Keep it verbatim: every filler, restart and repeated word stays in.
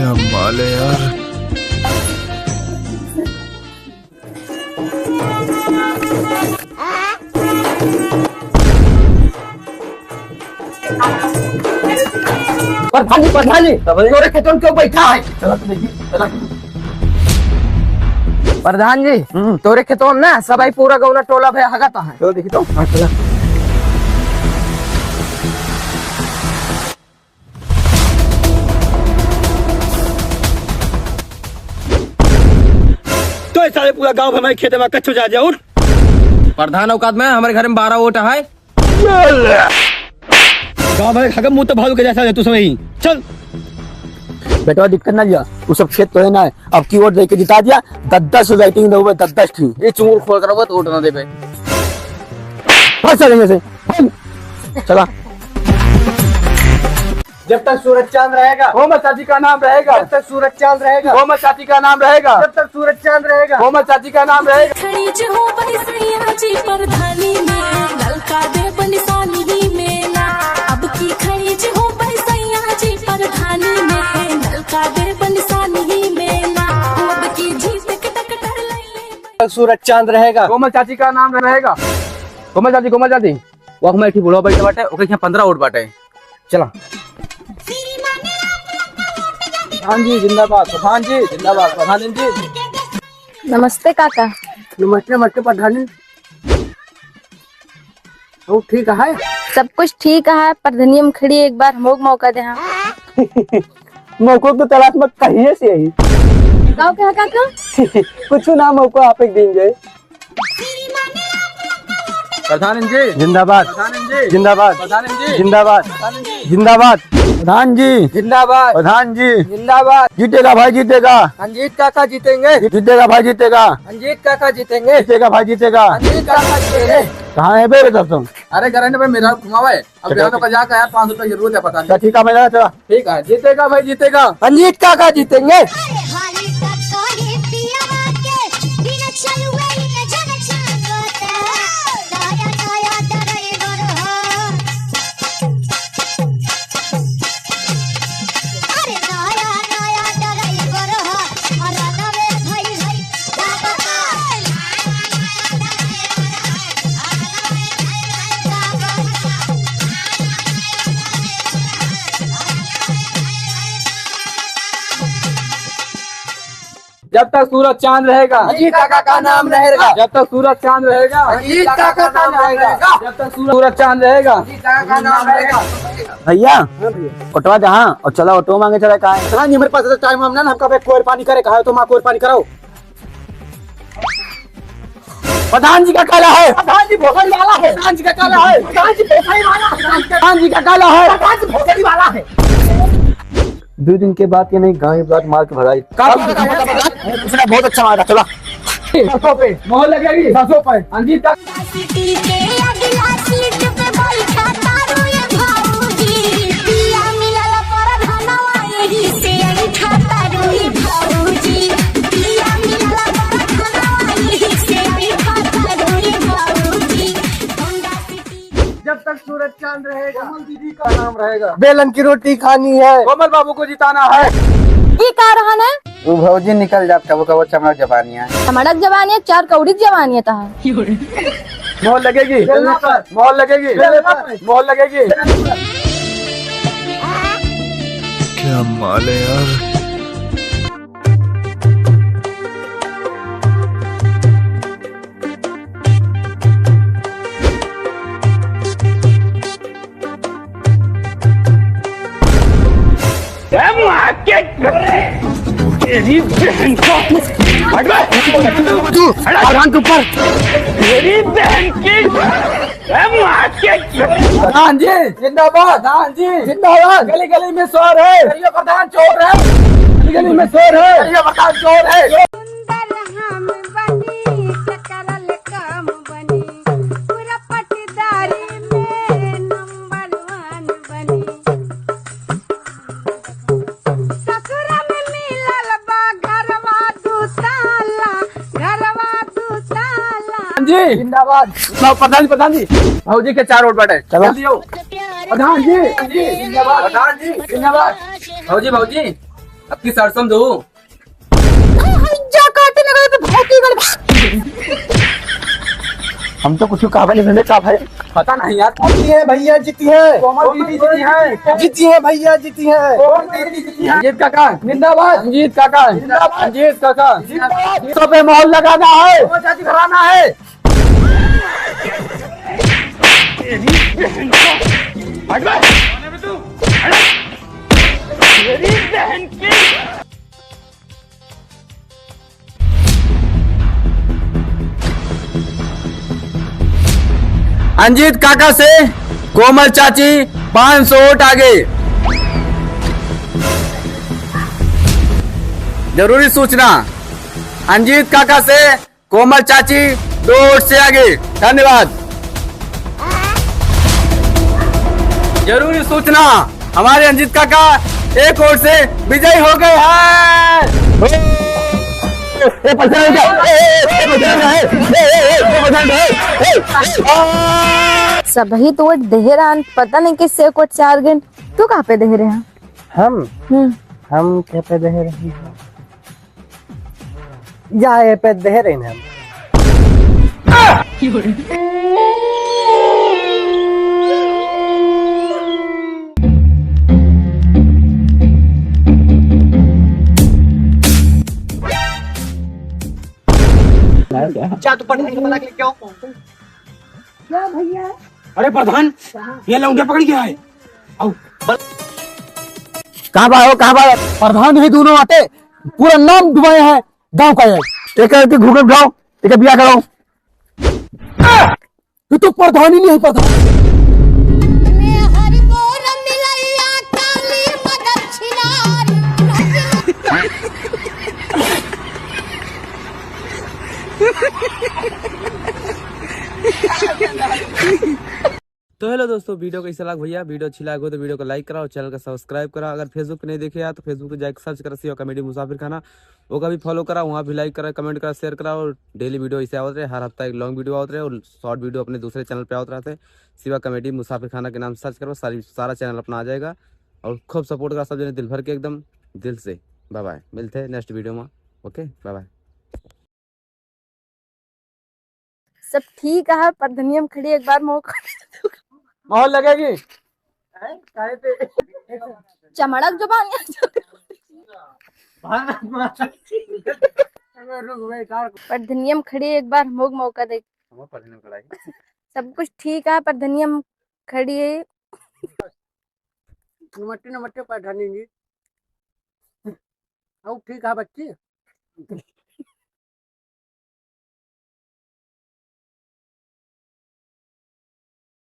क्या माल है यार। प्रधान जी, प्रधान जी, तोरे खेतवन केउ बैठा है। चला तो देखी, चला। प्रधान जी, हम्म। तोरे खेतवन ना सबही पूरा गौना टोला भे हगत है। चलो देखी तो। हाँ, चला। तो ये सारे पूरा गांव हमारे खेते में कच्चो जा जाओ। प्रधान औकात में, हमारे घर में बारह वोट है। गांव भर हगम मुंह तो भालू के जैसा है तू समय ही। चल। बेटवा दिक्कत ना लिया, वो सब खेत तो है ना, अब की वोट दे के जिता दिया, दस दस राइटिंग दे हुए, दस दस ठी। ये चुंगल खोल कर वो तो वोट ना देबे। भाग चलेंगे से। चला। जब तक सूरज चांद रहेगा, कोमल चाची का नाम रहेगा। जब तक सूरज चांद रहेगा, कोमल चाची का नाम रहेगा। जब तक सूरज चांद रहेगा, कोमल चाची का नाम रहेगा। खड़ी जो हो बनी सैया जी प्रधानी में, ललका दे बनी सानी में ना। अब की खड़ी जो हो बनी सैया जी प्रधानी में, ललका दे बनी सानी में ना। अब की जीत के टकटर ले ले। सूरज चांद रहेगा, कोमल चाची का नाम रहेगा। कोमल चाची, कोमल चाची। वो हमारे एक बुढ़वा बैठे बाटे, ओके यहाँ पन्द्रह वोट बाटे। चला। प्रधान जी जिंदाबाद, प्रधान जी जिंदाबाद, प्रधान जी। नमस्ते काका। नमस्ते, नमस्ते प्रधान जी। वो ठीक है? सब कुछ ठीक है, प्रधानी हम खड़ी, एक बार हमोक मौका दे, हाँ। मौको तो तलाश में कहिए से यही। गाँव के है काका? कुछ ना, मौको आप एक दिन जाए। प्रधान जी जिंदाबाद। प्रधान जी जिंदाबाद। प्रधान जी जिंदाबाद। प्रधान जी जिंदाबाद। प्रधान जी जिंदाबाद। प्रधान जी जिंदाबाद। जीतेगा भाई, जीतेगा। रंजीत काका जीतेंगे। जीतेगा भाई, जीतेगा। रंजीत काका जीतेंगे। जीतेगा भाई, जीतेगा। रंजीत काका जीतेंगे। कहाँ है बे, बे, तब तुम? अरे, घर है ना भाई, मेरा घुमावा है। अब चलो। यहाँ तो का जाकर यार, पाँच सौ रुपये की जरूरत है, पता नहीं। चल, ठीक है, मैं जा रहा, चला। ठीक है, जीतेगा भाई, जीतेगा। रंजीत काका जीतेंगे। जब तक सूरज चांद रहेगा, रंजीत काका का नाम रहेगा। जब तक सूरज चांद रहेगा, रंजीत काका का नाम रहेगा। जब तक सूरज, सूरज चांद रहेगा, रंजीत काका का नाम रहेगा। भैया, हाँ भैया। ऑटो दे, हाँ, और चला, ऑटो मांगे चला, कहाँ है? हाँ जी, हमारे पास तो टाइम हम ना, हमका बे कोयर पानी करे, कहा है तो माँ कोयर पानी कराओ। प्रधान जी का काला है, प्रधान जी भोसड़ी वाला है, प्रधान जी का काला है, प्रधान जी भोसड़ी वाला है, प्रधान जी का काला है, प्रधान जी भोसड़ी वाला है। दो दिन के बाद ये नहीं, गाँव के बाद मार के भगाई। का बात है? कुछ ना, बहुत अच्छा मारा, चला। सरसों पे मोहर लगेगी, सरसों पे। हाँ जी, तक। सीटी के अगला सीट पे बैठा तारू ये भौजी, पिया मिलल परधनवा यही से बैठा तारू ये भौजी, पिया मिलल परधनवा यही से बैठा तारू ये भौजी। जब तक सूरज चांद रहेगा, कोमल दीदी का नाम रहेगा। बेलन की रोटी खानी है, कोमल बाबू को जिताना है। ई का रहन है? वो भौजी निकल जात कबो कबो चमड़क जबानिया। चमड़क जबानिया, चार कौड़ी जबानिया तहा। मोहर लगेगी, बेलना पर। मोहर लगेगी, बेलना पर। मोहर लगेगी। क्या माल है यार। ए, मार के तेरी बहन को। हट बे। तू, प्रधान के ऊपर। तेरी बहन की। ए, मार के। प्रधान जी जिंदाबाद, प्रधान जी जिंदाबाद। गली गली में शोर है, करिया प्रधान चोर है। गली गली में शोर है, करिया प्रधान चोर है। सुंदर हम बनी, टकरल कम बनी, पूरा पटीदारी में नंबर वन बनी। ससुर में मिलल बा घरवा दू ताला, घरवा दू ताला। जी जिंदाबाद। प्रधान जी, प्रधान जी, भौजी के चार वोट बाटे। चलो। जल्दी आओ। प्रधान जी, जी जिंदाबाद। प्रधान जी जिंदाबाद। भौजी, भौजी। अब की सरसों दो। जा काटे लगा तो बहुत ही गड़बड़। हम तो कुछ कहा नहीं, मैंने कहा भाई। पता नहीं यार। जीती है भैया, जीती है। कोमल दीदी जीती है। जीती है भैया, जीती है। कोमल दीदी जीती है। रंजीत काका जिंदाबाद। रंजीत काका जिंदाबाद। रंजीत काका जिंदाबाद। सौ पे मोहर लगाना है। कोमल चाची घराना है। अंजीत काका से कोमल चाची पाँच सौ वोट आगे। जरूरी सूचना, अंजीत काका से कोमल चाची दो वोट से आगे। धन्यवाद। जरूरी सूचना, हमारे अंजीत काका एक वोट से विजयी हो गए हैं। ए, पैसा नहीं दे, ए, ए, ए, पैसा नहीं दे, ए, ए, ए, ए, पैसा नहीं दे, ए, ए, ए, आ। सबही तो वोट देहे रहन, पता नहीं किससे एक वोट चार गिन। तू कहाँ पे देहे रहे हैं? हम? हम्म। हम कहाँ पे देहे रहे हैं? जाए पे दे रहे हैं हम। जा, तू पढ़ने के बना के लेके आओ। क्या भैया? अरे प्रधान, ये लौंडिया पकड़ गया है। आओ। कहाँ बा हो, कहाँ बा? प्रधान ही दोनों आते, पूरा नाम डुबाए हैं गाँव का। ये एक एक घूंघट उठाओ, एक बिया करो। ये तो प्रधान ही नहीं है, प्रधान। तो hello दोस्तों, video कैसा लगा भैया? Video अच्छी लगा हो तो video को like करा और channel का subscribe करा। अगर Facebook पे नहीं देखे यार तो Facebook पे जाके search करा शिवा comedy मुसाफिर खाना, वो का भी follow करा, वहाँ भी like करा, comment करा, share करा। और daily video ऐसे आवत रहे, हर हफ्ता एक long video आवत रहे और short video अपने दूसरे channel पे आवत रहते हैं। शिवा comedy मुसाफिर खाना के नाम search करो, सारी, सारा channel अपना आ जाएगा। और खूब support करा सब जने दिल भर के, एकदम दिल से। Bye bye, मिलते हैं next video में। OK, bye bye। सब ठीक है, पर धनिया में खड़ी एक बार मौका। मोहर लगेगी। चमड़क जुबान। पर धनिया में खड़ी एक बार मोग मौका दे। सब कुछ ठीक है, पर धनिया में खड़ी है। नमस्ते, नमस्ते प्रधानी जी। अब ठीक है बच्ची।